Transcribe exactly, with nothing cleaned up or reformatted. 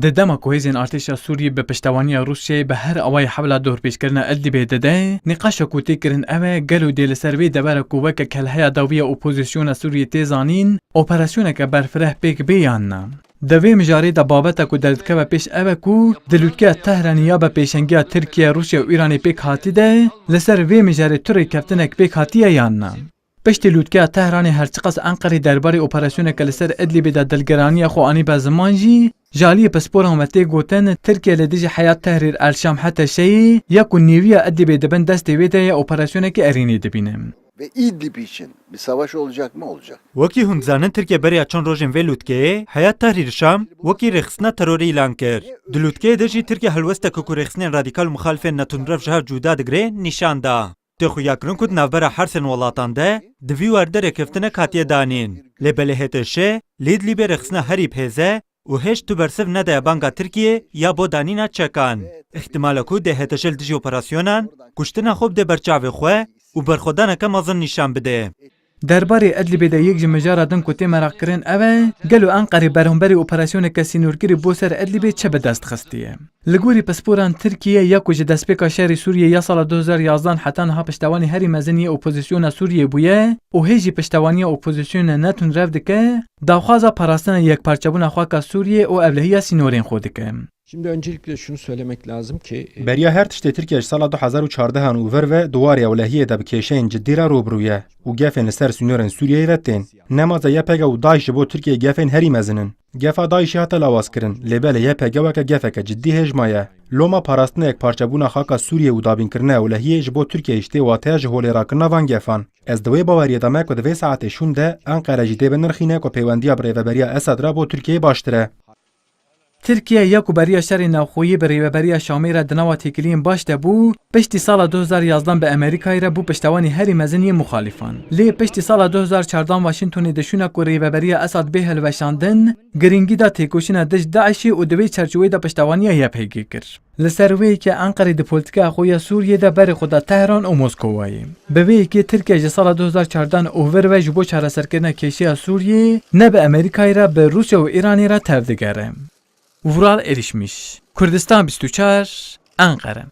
Di dema ku hêzên artêşa Sûriyê bi piştewaniya Rûsyayê bi her awayî hewla dorpêçkirina Idlibê dide, nîqaşa ku tê kirin ew e, gelo dê li ser vê devera ku weke kelheya dawiya opozisyona Sûriyê tê zanîn, operasyoneke berfireh pêk bê yan na? Di vê mijarê de babeta ku derdikeve pêş ew e ku di lûtkeya Tehranê ya bi pêşengiya Tirkiye, Rûsya û Îranê pêk hatî de, li ser vê mijarê tu rêkeftinek pêk hatiye yan na? Piştî lûtkeya Tehranê her çiqas Enqerê derbarê operasyoneke li ser Idlibê de dilgiraniya xwe anîbe ziman jî, ji aliyê pisporan ve tê gotin, Tirkiye li dijî Heyat Tehrir El Şam Heteşeyê ya ku nêwiya Idlibê di bin destê wê de ye, operasyoneke erênî dibîne. Ve İdlib için bir savaş olacak mı? Olacak. Wekî hûn dizanin, Tirkiye beriya çend rojên vê lûtkeyê Heyat Tehrîr Şam wekî rêxistina terorê îlan kir. Di lûtkeyê de jî Tirkiye helwesteke ku rêxistinên radîkal û muxalifên netundrev ji hev cuda digire nîşan da. Tê xuyakirin ku di navbera hersên welatan de di vî warî de rêkeftinek hatiye danîn. Lê belê HTŞ li Îdlîbê rêxistina herî bihêz e û hêj tu bersiv nedaye banga Tirkiyê ya bo danîna çekan. Îhtimala ku dê HTŞ li dijî operasyonan kuştina xwe bide ber çavê xwe û berxwedaneke mezin nîşan bide. Derbarê Idlibê de yek ji mijara din ku tê meraqkirin ev e, gelo Enqerê berhemberî operasyoneke sînorgirî bo ser Idlibê çi bi dest xistiye? Li gorî pisporan, Tirkiye ya ku ji destpêka şerê Sûriyê ya sala du hezar yazdan heta niha piştewanî herî mezin yê opozisyona Sûriyê bûye û hê jî piştewaniya opozisyonê netundrev dike, daxwaza parastina yekparçebûna xaka Sûriyê û ewlehiya sînorên xwe dike. Şimdi öncelikle şunu söylemek lazım ki, e, Beriya her tiştê, Tirkiye ji sala du hezar û çardeh an û vir ve di warê ewlehiyê de bi kêşeyên cidî re rûbirû ye û gefên li ser sînorên Sûriyeyê ve tên. Nemaza YPG û DAIŞ ji bo Tirkiyeyê gefên herî mezin in. Gefa DAIŞê hate lawazkirin, lê belê YPG weke gefeke cidî hêj maye. Loma parastina yekparçebûna xaka Sûriyê û dabînkirina ewlehiyê ji bo Tirkiyeyê jî tê wateya ji holê rakirina van gefan. Ez di wê baweriyê de me ku di vê saetê şûn de Enqere jî dê binirxîne ku pêwendiya bi rêveberiya Esad re bo Tirkiyeyê baştir e. Tirkiye ya ku beriya şerê navxweyî bi rêveberiya Şamê re di nava têkiliyên baş de bû, piştî sala du hezar yazdan bi Amerîkayê re bû piştewanî herî mezin yê muxalîfan. Lê piştî sala du hezar çardan Washingtonê di şûna ku rêveberiya Esad bê hilweşandin, girîngî da têkoşîna dij DAIŞê û di vê çarçoveyê de piştewaniya YPG kir. Li ser wê yekê Enqerê di polîtîkeya xwe ya Sûriyê de berê xwe da Tehran û Moskowayê. Bi vê yekê Tirkiye ji sala du hezar çardan û vir ve ji bo çareserkirina kêşeya Sûriyê ne bi Amerîkayê re, bi Rûsya û Îranê re tev digere. Vural Erişmiş, Kurdistan bîst û çar, Enqere.